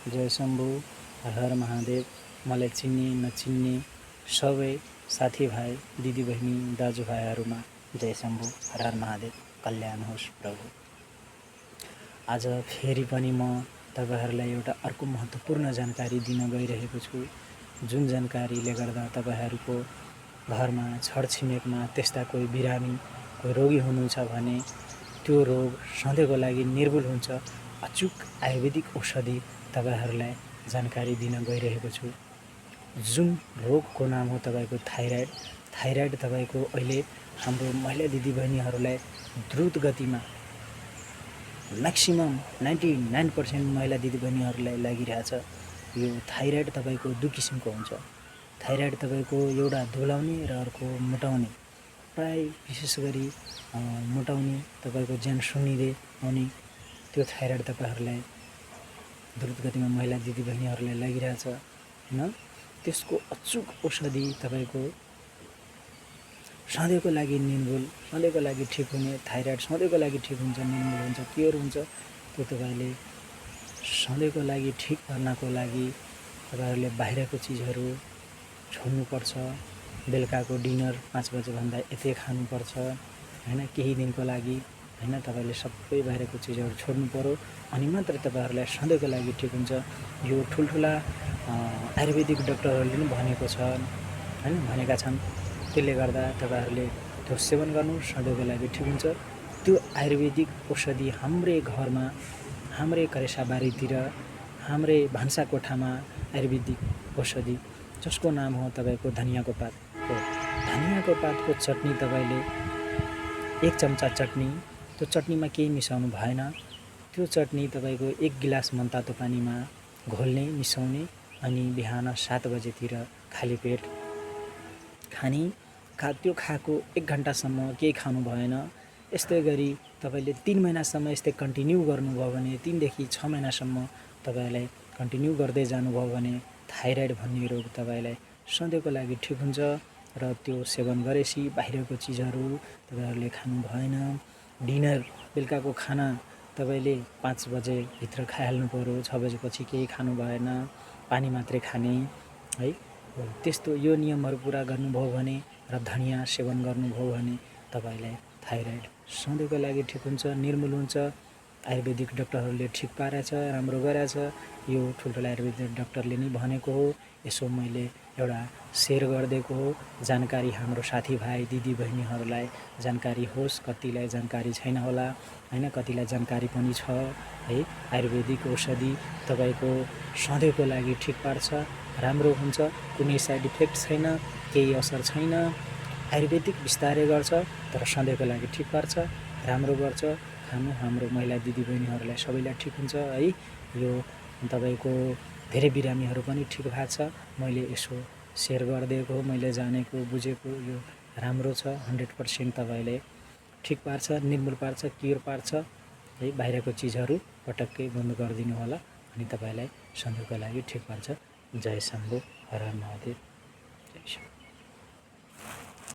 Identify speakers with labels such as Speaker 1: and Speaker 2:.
Speaker 1: जय शम्भु, हर हर महादेव। मलाई चिन्ने नचिन्ने सबै साथीभाइ दिदीबहिनी दाजुभाइहरूमा जय शम्भु, हर हर महादेव, कल्याण होस् प्रभु। आज फेरि पनि म तपाईहरुलाई एउटा अर्को महत्त्वपूर्ण जानकारी दिन गइरहेको छु, जुन जानकारीले गर्दा तपाईहरुको घरमा छरछिमेकमा त्यस्ता कोही बिरामी कोही रोगी हुनुहुन्छ भने त्यो रोग सधैँको लागि निर्मूल हुन्छ। अचूक आयुर्वेदिक औषधि तपाईहरुलाई जानकारी दिन गइरहेको छु, जुन रोगको नाम हो तपाईको थाइराइड। थाइराइड तपाईको अहिले हाम्रो महिला दिदीबहिनीहरूलाई द्रुत गतिमा म्याक्सिमम 99% महिला दिदीबहिनीहरूलाई लागिरहेछ। यो थाइराइड तपाईको दुई किसिमको हुन्छ। थाइराइड तपाईको एउटा दुब्लाउने र अर्को मोटाउने। प्राय विशेष गरी मोटाउने तपाईको ज्यान सुन्निँदै आउने त्यो थाइराइड तपाईहरुलाई द्रुत गतिमा महिला दिदीबहिनीहरूलाई लागिरहेछ हैन। त्यसको अचूक औषधि तपाईको सधैँको लागि निर्मूल, सधैँको लागि ठिक हुने, थाइराइड सधैँको लागि ठिक हुन्छ, निर्मूल हुन्छ, क्योर हुन्छ। त्यो तपाईले सधैँको लागि ठिक गर्नको लागि तपाईहरुले बाहिरको चीजहरु छोड्नुपर्छ। बेलुकाको डिनर 5 बजे भन्दा यतै खानुपर्छ हैन, केही दिनको लागि हैन। तपाईले सबै बाहिरको चीजहरु छोड्नु पर्यो, अनि मात्र तपाईहरुलाई सधैँको लागि ठिक हुन्छ। यो ठुलठुला आयुर्वेदिक डाक्टरहरूले पनि भनेको छ हैन, भनेका छन्। त्यसले गर्दा तपाईहरुले त्यो सेवन गर्नु सधैँको लागि ठिक हुन्छ। त्यो आयुर्वेदिक औषधि हाम्रै घरमा, हाम्रै करेसाबारीतिर, हाम्रै भान्सा कोठामा आयुर्वेदिक औषधि जसको नाम हो तपाईको धनियाको पात हो। धनियाको पातको चटनी तपाईले 1 चम्चा चटनी, त्यो चटनीमा केही मिसाउनु भएन। त्यो चटनी तपाईको 1 गिलास मनतातो पानीमा घोल्ने, मिसाउने, अनि बिहान 7 बजेतिर खाली पेट खाने। त्यो खाएको 1 घण्टासम्म केही खानु भएन। यस्तै गरी तपाईले 3 महिनासम्म यस्तै कन्टिन्यू गर्नुभयो भने, 3 देखि 6 महिनासम्म तपाईलाई कन्टिन्यू गर्दै जानुभयो भने थाइराइड भन्ने रोग तपाईलाई सधैँको लागि ठिक हुन्छ। र त्यो सेवन गरेपछि बाहिरको चीजहरु तपाईहरुले खानु भएन। डिनर, बेलुकाको खाना तपाईले 5 बजे भित्र खाइहाल्नु पर्यो। 6 बजेपछि केही खानु भएन, पानी मात्रै खाने है। त्यस्तो यो नियमहरु पूरा गर्नुभयो भने र धनिया सेवन गर्नुभयो भने तपाईलाई थाइराइड सधैँको लागि ठिक हुन्छ, निर्मूल हुन्छ। आयुर्वेदिक डाक्टरहरूले ठिक पारेछ, राम्रो गरेछ। यो ठुलठुला आयुर्वेदिक डाक्टरले नै भनेको हो। यसो मैले एउटा शेयर गरिदिएको हो, जानकारी हाम्रो साथीभाइ दिदीबहिनीहरूलाई जानकारी होस्। कतिलाई जानकारी छैन होला हैन, कतिलाई जानकारी पनि छ है। आयुर्वेदिक औषधि तपाईको सधैँको लागि ठिक पार्छ, राम्रो हुन्छ, कुनै साइड इफेक्ट छैन, केही असर छैन। आयुर्वेदिक बिस्तारै गर्छ तर सधैँको लागि ठिक पार्छ, राम्रो गर्छ। खानु हाम्रो महिला दिदीबहिनीहरूलाई सबैलाई ठिक हुन्छ है। यो तपाईको धेरै बिरामीहरू पनि ठिक भएको छ। मैले यसो शेयर गरिदिएको हो, मैले जानेको बुझेको यो राम्रो छ। 100% तपाईले ठिक पार्छ, निर्मूल पार्छ, क्योर पार्छ है। बाहिरको चीजहरु पटक्कै बन्द गरिदिनु होला, अनि तपाईलाई सधैँको लागि ठिक पार्छ। जय शम्भु, हर हर महादेव, जय शम्भु।